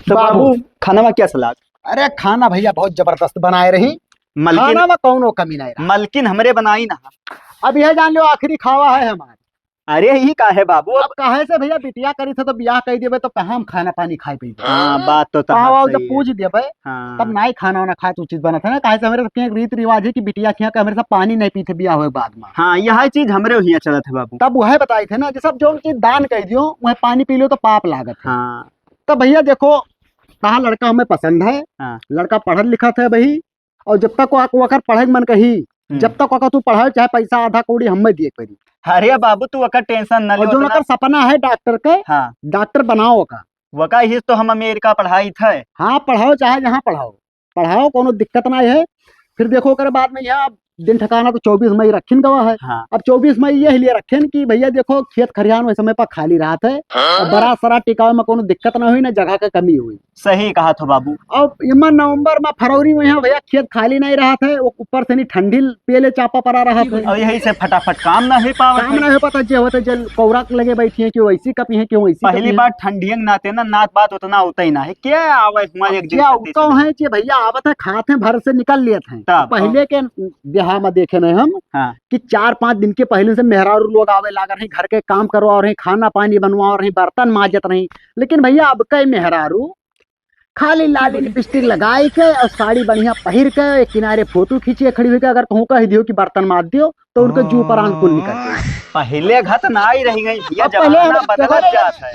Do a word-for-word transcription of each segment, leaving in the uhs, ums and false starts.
तो बाबू। बाबू, खाना में क्या सलाद? अरे खाना भइया बहुत जबरदस्त बनाए रही, मलकिन। खाना में कौनो कमी नहीं रहा। मलकिन हमरे बनाई ना। अब यह जान लो आखिरी खावा है हमार। अरे, ई का है बाबू? अब अब काहे से भइया बिटिया करी थे तो बियाह कइ देबे तो कहाँ हम खाना पानी खाए पइबे? हाँ, बात तो तहार पाव आव जब सही है। पूछ देबे, हाँ। तब नाई खाना वाना खाए तो उचित बनत है ना। काहे से हमरे सबके एक रीत रिवाज है कि बिटिया खिया के हमरे सब पानी नहीं पीते बियाह होए के बाद में। हाँ, यह चीज हमरे हियाँ चलत है बाबू। तब वह बताई थे ना, जैसे अब जौन चीज दान कइ दियो, वह पानी पी लो तो पाप लागत है। हाँ। तब भइया देखो, कहा लड़का हमें पसंद है, हाँ। लड़का पढ़त लिखत है भाई, और जब तक वो, वो अगर पढ़े के मन कही, हम्म। जब तक ओकर तू पढ़ावे, चाहे पैसा आधा कौड़ी हमें दिए के पड़ी। अरे बाबू, तू ओकर tension न और ले, जो उतना ओकर सपना है डॉक्टर के, हाँ। डॉक्टर बनाओ ओका। वका ही तो हम अमेरिका पढ़ाई थे। हाँ, पढ़ाओ, चाहे जहाँ पढ़ाओ, पढ़ाओ, कोनो दिक्कत ना है। फिर देखो, ओकर बाद में यहाँ दिन ठिकाना तो चउबीस मई रखिन गवा है। हाँ। अब चउबीस मई यह लिए रखेन कि भइया देखो, खेत खरिहान वही समय पर खाली रहत है, हाँ। और बरात सरात टिकावे में कोनो दिक्कत ना हुई, ना जगह के कमी हुई। सही कहा थो बाबू। अब इमा नवंबर में, फरवरी में यहाँ भइया खेत खाली नहीं रहत है, वो ऊपर से नहीं ठंडी पेले चापा पड़ा रहत है। और यही से फटाफट काम ना हो पावत काम है। ना हो पाता, जे होते जे कौरा के लगे बैठी है, क्यों ऐसी कपी है, क्यों ऐसी पहली कपी है। बात ठंडियन नाते ना, नात बात उतना होता ही ना है। क्या आवे हुआ एक दिन क्या खातिर उनको से? है जे भइया आवत है, खात है, भर से निकल लेत हैं। तब? पहले के बियाह में देखे नहीं हम हाँ। कि चार पाँच दिन के पहले से मेहरारू लोग आवे लाग रहे, घर के काम करवा रहे, खाना पानी बनवा रहे, बर्तन माजत रही। लेकिन भइया अब कई मेहरारू खाली लाली लिपस्टिक लगाई के और साड़ी बढ़िया पहिर के एक किनारे फोटो खींचिए खड़ी हुई के अगर कहूँ कह दियो कि बर्तन माज दियो तो उनके जू पर आंख कुल निकल गई। पहले घत ना आई रही गई भइया, अब पहले जमाना हम बदलत देखो जात है।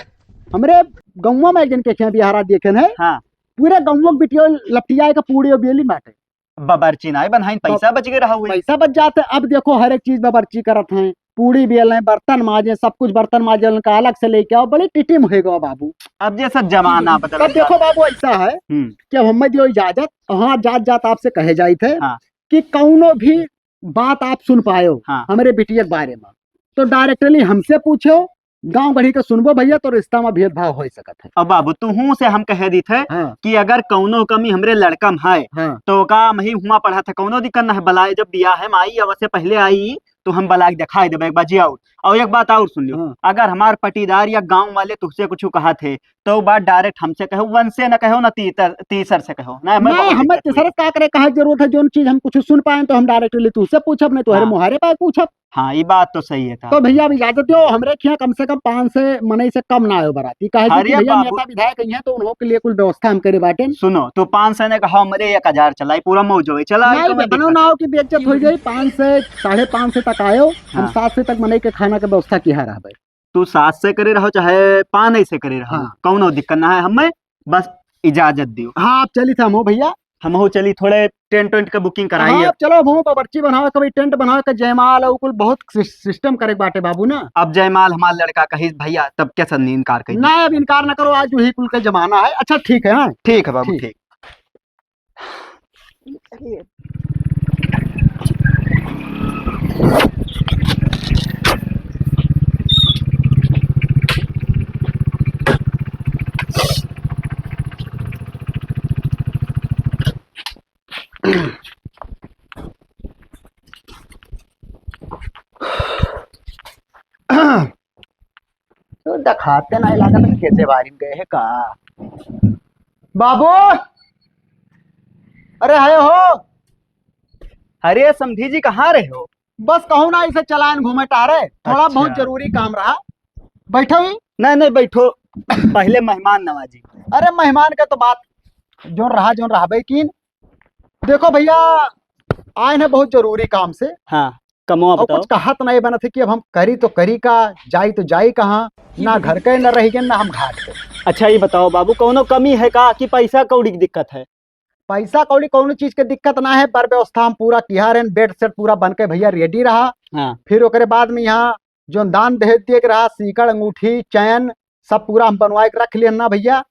हमरे गौवा में एक जन के खिया बिहारा देखे हैं, हाँ। पूरे गौवा के बिटिया लपटिया के पूड़ी और बेली बाटे। बबरची नाई बनहाइन, पैसा बच गए रहा हुई। पैसा बच जाते। अब देखो हर एक चीज बबरची करत हैं, पूड़ी बेल हैं, बर्तन माजे, सब कुछ बर्तन माजे, उनका अलग से लेके आओ, बड़ी टिटिम हो गवा बाबू। अब जैसा जमाना बदल तब देखो बाबू ऐसा है हम्म। कि अब हमें दियो इजाजत, हाँ जात जात आपसे कहे जाइत है हाँ। कि कौनो भी बात आप सुन पायो हाँ। हमरे बिटिया के बारे में तो directly हमसे पूछो, गाँव गढ़ी के सुनबो भइया, तो रिश्ता में भेदभाव हो सकत है। अब बाबू, तुहू से हम कह दी थे हाँ। कि अगर कौनो कमी हमरे लड़का में है, हाँ। तो का मही हुआ पढ़ा था, कौनो दिक्कत ना है। बलाए जब बियाह है, माई अवश्य पहले आई, तो हम बलाए दिखाई देबे एक बार जी। और, और एक बात और सुन लियो, हाँ। अगर हमार पटीदार या गाँव वाले तुझसे कुछ कहा थे, तो बात direct हमसे कहो, वनसे न कहो, ना तीतर, तीसर से कहो, ना हमें नहीं, बहुत हमें दिक्कत हुई। तीसर का करे, कहा जरूरत है, जोन चीज हम कुछ सुन पाए, तो हम directly तुझसे पूछब, नहीं तो हरे हाँ। मुहारे पाए पूछब। हाँ, ये बात तो सही है था। तो भइया, अब इजाजत दो, हमरे खिया कम से कम पाँच सौ मनई से कम ना आयो बराती, काहे से कि अरे भइया, बाबू। नेता विधायक ही हैं, तो उन्हों के लिए कुल व्यवस्था हम करे बाटेन। सुनो, तो पाँच सौ ने कहा, हमरे एक हजार चलाई, पूरा मौज होई, चला, नहीं, कौनो इतना दिक्कत ना है। हो कि बेइज्जत हो जाई। पाँच सौ, साढ़े पाँच सौ तक आयो, हम हाँ। सात सौ तक मनई के खाना के व्यवस्था किहा रहबे। तू सात सौ करे रहो, चाहे पाँच सौ करे रहो, हाँ। कौनो दिक्कत ना है हमें। बस इजाजत दियो। हाँ, आप चली थे हमहू भइया। हमहू चली, थोड़े टेंट वेंट के booking कराई हाँ, है। चलो, हमहू बावर्ची बनावे के भाई, टेंट बनावे के, जयमाल और कुल बहुत सिस-, system करे के बाटे बाबू ना। अब जयमाल हमार लड़का कही भइया, तब कैसे इनकार कही? ना, अब इनकार ना करो, आज वही कुल के जमाना है। अच्छा, ठीक है, हाँ। ठीक है बाबू, ठीक। ठीक। तो दिखाते नहीं लागत कि खेते बारी में गए हैं का। बाबू, अरे है हो। अरे समधी जी, कहाँ रहे हो? बस कहूँ ना, इसे चलान घूमे टहरे, थोड़ा अच्छा। बहुत जरूरी काम रहा। बैठो ही। नहीं, नहीं, बैठो। पहले मेहमान नवाजी। अरे मेहमान का तो बात जोन रहा, जोन रहबे कीन। देखो भइया, आए हैं बहुत जरूरी काम से। हाँ, कमवा और बताओ। कुछ कहत नहीं बनत है कि अब हम करी तो करी का, जाई तो जाई कहाँ, ना घर के, ना रही के, ना हम घाट के। अच्छा, ये बताओ बाबू, कौनो कमी है का कि पैसा कौड़ी की दिक्कत है? पैसा कौड़ी कौनो चीज के दिक्कत ना है, पर व्यवस्था हम पूरा किहा रहन, bed set पूरा बन के भइया ready रहा। हाँ। फिर ओकरे बाद में यहाँ जोन दान दहेज दिए के रहा, सीकड़, अंगूठी, चैन, सब पूरा हम बनवाए के रख लिहन ना भइया।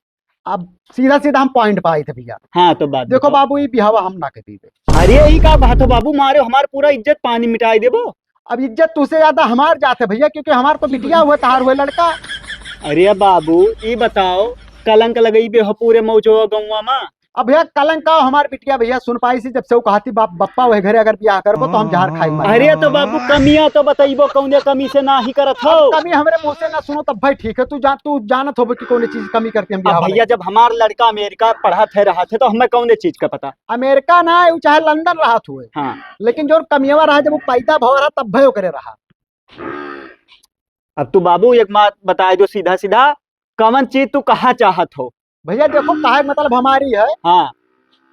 अब सीधा सीधा हम point पे आई थे भइया। हाँ, तो बात देखो बताओ। बाबू, ये बिहावा हम ना करी दे। अरे, ई का बात हो बाबू, मारे हमार पूरा इज्जत पानी मिटाई देबो। अब इज्जत तुझसे ज्यादा हमार जात है भइया, क्योंकि हमार तो बिटिया हुआ, तहार हुआ लड़का। अरे बाबू, ई बताओ, कलंक लगइबे हो पूरे मौजवा गौवा मा। अब भैया, कलंक का हमार बिटिया भैया सुन पाई सी, जब से वो कहती, "बाप, बप्पा वही घरे अगर बियाह करबो तो हम जहर खाई मर।" अरे तो बाबू, कमियां तो बतइबो, कौने कमी से नाही करत हो? अब कमी हमरे मुंह से ना सुनो तब भाई ठीक है, तू जान, तू जानत होबो कि कौने चीज कमी करके हम अब बियाह भैया, बनाई। जब हमार लड़का अमेरिका पढ़त है, रहत है, तो हमें कौने चीज का पता? अमेरिका ना, वो चाहे लंदन रहत हुए, हाँ। लेकिन जो कमियावा रहा, जब वो पैदा भव रहा, तब भय ओकरे रहा। अब तू बाबू एक बात बताए दो सीधा सीधा, कवन चीज तू कहा चाहत हो? भैया देखो, कहे के मतलब हमारी है हाँ।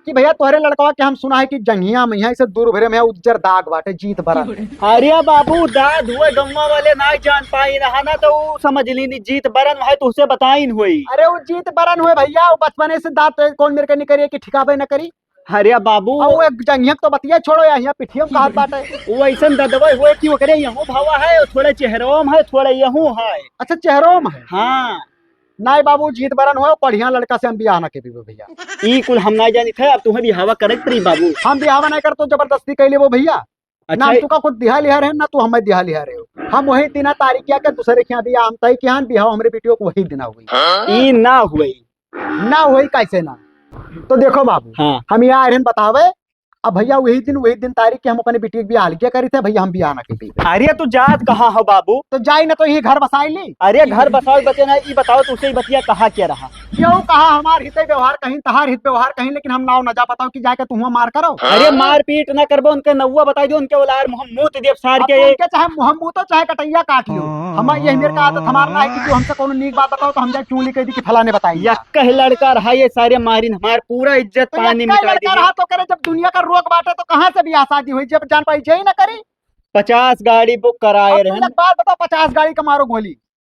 कि भैया तोहरे लड़कवा के हम सुना है कि जंघिया में है, इसे दूर भरे में है, उज्जर दाग बाटे, जीत बरन। अरे बाबू, दाद हुए गौवा वाले ना जान पाई रहा ना, तो ऊ समझ ली नहीं, जीत बरन है, तुझसे बताइन हुई। अरे वो जीत बरन हुए भैया, वो बचपने से दांत कौन मेरे के निकरिए कि ठिकाबे न करी। अरे बाबू। अब वो एक जंघिया के तो बतिया छोड़ो, या यहाँ पिठिया में कहत बाटे। वो ऐसन ददवे हुए कि ओकरे यहू भावा है, और थोड़े चेहरों में है, थोड़े यहू है। अच्छा, चेहरों में है? हाँ। नाई बाबू, जीत बरन हो, बढ़िया लड़का से हम बियाह ना के पीबे भैया। ई कुल हम ना जानित है, अब तुम्हें बिहावा करे के पड़ी बाबू। हम बिहावा नहीं कर तो जबरदस्ती कर लेबो भैया। अच्छा, ना हम तुका कुछ दिहा लिहा रहे, ना तू हमें दिहा लिहा रहे हो। हम वही दिना तारीखिया के दूसरे के यहाँ बियाह हम तय किया, बिहाव हमरे बेटियों को वही दिना हुई। ई ना हुई। ना हुई कैसे ना? तो देखो बाबू, हाँ। हम यहाँ आए रहन बतावे, अब भैया वही दिन, वही दिन तारीख के हम अपने बिटिया के बियाह अलगिया करी थे, भैया हम बियाह ना करी। अरे तू जात कहाँ हो बाबू? तो जाई ना तो यही घर बसाई ली। अरे घर बसाओ बचे ना, ई बताओ तुझसे ई बतिया कहा क्या रहा? क्यों कहा हमार हित व्यवहार कहीं, तहार हित व्यवहार कहीं, लेकिन हम नाव ना जा बताओ कि जाके तू हुआ मार करो। अरे मारपीट ना करबो, उनके नौवा बताई दो, उनके ओलार मुँह मूत देव सार अब के। उनके चाहे मुँह मूतो चाहे कटैया काट लो, हम ये मेरे का आदत हमार ना है कि तू हमसे कोनो नीक बात बताओ तो हम जाए चूली कह दी कि फलाने बताई। यक्का ही लड़का रहा ये सारे मारिन, हमार पूरा इज्जत तो पानी में यक्का ही मिटा लड़का दी। रहा तो करे, जब दुनिया का रोग बाटे तो कहाँ से बियाह शादी हुई, जब जान पाई जे ही ना करी। पचास गाड़ी बुक कराए अब तू रहन। एक बात बताओ, पचास गाड़ी का मारो गोली,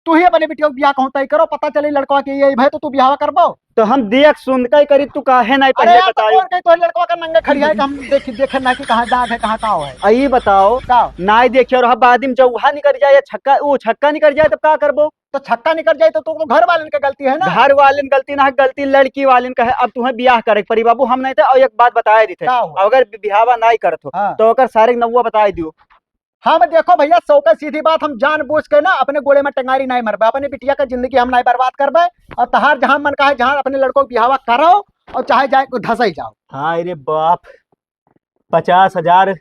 तू ही अपने बिटिया के बियाह कहूँ तय करो, पता चले लड़कवा के ये भाई तो तू बियाह करबो। तो हम देख सुन के करी, तू काहे नहीं अरे पहले यार, तो बतायो? कौन कही तोहरे लड़कवा का नंगे खड़ी है कि हम देख, देखे ना कि कहाँ दाग है, कहाँ काव है। आ, ई बताओ, का? नाई देखियो रहा, बाद में जब उहा निकल जाए या छक्का, वो छक्का निकल जाए, तब का करबो? तो छक्का निकल जाए तो, तो घर वालन का गलती है ना। घर वालन गलती ना है, गलती लड़की वालन का है। अब तुम्हें बियाह करे के पड़ी बाबू, हम नहीं थे। और एक बात बताए दी थे, का हुआ? अगर बि-, बिहावा नहीं करत हो, हाँ। तो अगर सारे नौवा बताए दियो। हम देखो भैया, सौ का सीधी बात, हम जानबूझ के ना अपने गोड़े में टंगारी नहीं मरबे, अपने बिटिया का जिंदगी हम नहीं बर्बाद करबे। और तहार जहाँ मन का है, जहाँ अपने लड़कों का बिहावा करो और चाहे जाए को धसाई जाओ। हाय रे बाप, पचास हजार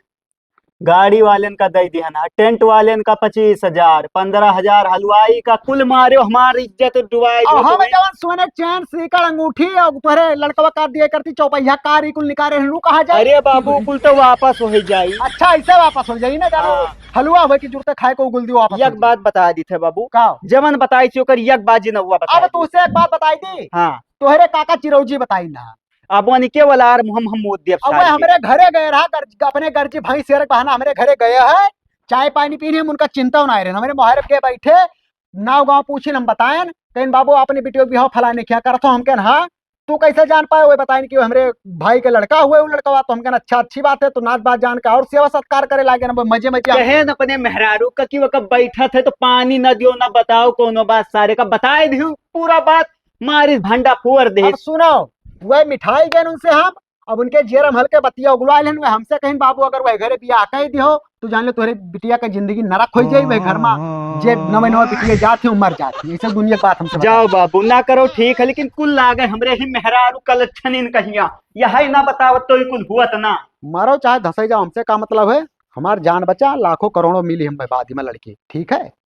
गाड़ी वालेन का दे दिहन, टेंट वालेन का पच्चीस हजार, पन्द्रह हजार हलवाई का, कुल मारे हमार इज्जत डुबाए और दियो हम तुम्हें। जवन सोने के चैन, सीकड़, अंगूठी और तोहरे लड़कवा का दिए करती चौपहिया कार, ई कुल निकाले रहलू, कहाँ जाई? अरे बाबू, कुल तो वापस हो ही जाई। अच्छा, ऐसे वापस हो जाई ना, जानो हाँ। हलवा हुए की जरूरत है, खाए को गुल दियो वापस हो एक जाई। बात बता दी थे बाबू, का? जवन बताई थी ओकर एक बात जी नौवा बताई अब दी। तुझसे एक बात बताई दी। हाँ। तोहरे काका चिरौजी बताई ना। अब वनिके वाला आर मुहम हम मोद देव अब सार वह के। हमरे घरे गए रहा, गर्ज-, अपने गर्जी भाई शेर के बहाना हमरे घरे गए है, चाय पानी पीने हम उनका चिंता ना रहे। हमरे मोहरब के बैठे, नाव गाँव पूछिन, हम बताएन, कहिन, "बाबू, अपने बिटियो के बिहाव फलाने क्या करत हो?" हम कहन, "हाँ।" "तू कैसे जान पाए?" वह बताएन कि वो हमरे भाई के लड़का हुए, वो लड़का हुआ। तो हम कहन, "अच्छा, अच्छी बात है।" तो नाच बात जान के और सेवा सत्कार करे लागे ना, वो मजे मजे। कहे न अपने मेहरारू का कि वो कब बैठत है तो पानी न दियो, न बताओ कोनो बात, सारे का बताए दियो पूरा बात। मारिस भंडा फोर दे। अब सुनो, वह मिठाई गए उनसे हम, अब उनके जेरम हल्के बतिया उगलवा लेन, वह हमसे कहिन, "बाबू, अगर वह घरे बियाह कह दियो, तो जान ले तोहरे बिटिया का जिंदगी नरक हो जाई, वह घर में जे नवे नवे बिटिया जात है, वो मर जात है।" ऐसे दुनिया की बात हमसे जाओ बताई। बाबू, ना करो, ठीक है, लेकिन कुल लागे हमरे ही मेहरारू कलछनिन कहिया, यही ना बतावत तो ही कुल हुआ तो ना। मरो चाहे धसाई जाओ, हमसे का मतलब है, हमार जान बचा, लाखों करोड़ों मिली हम बाद में लड़की, ठीक है?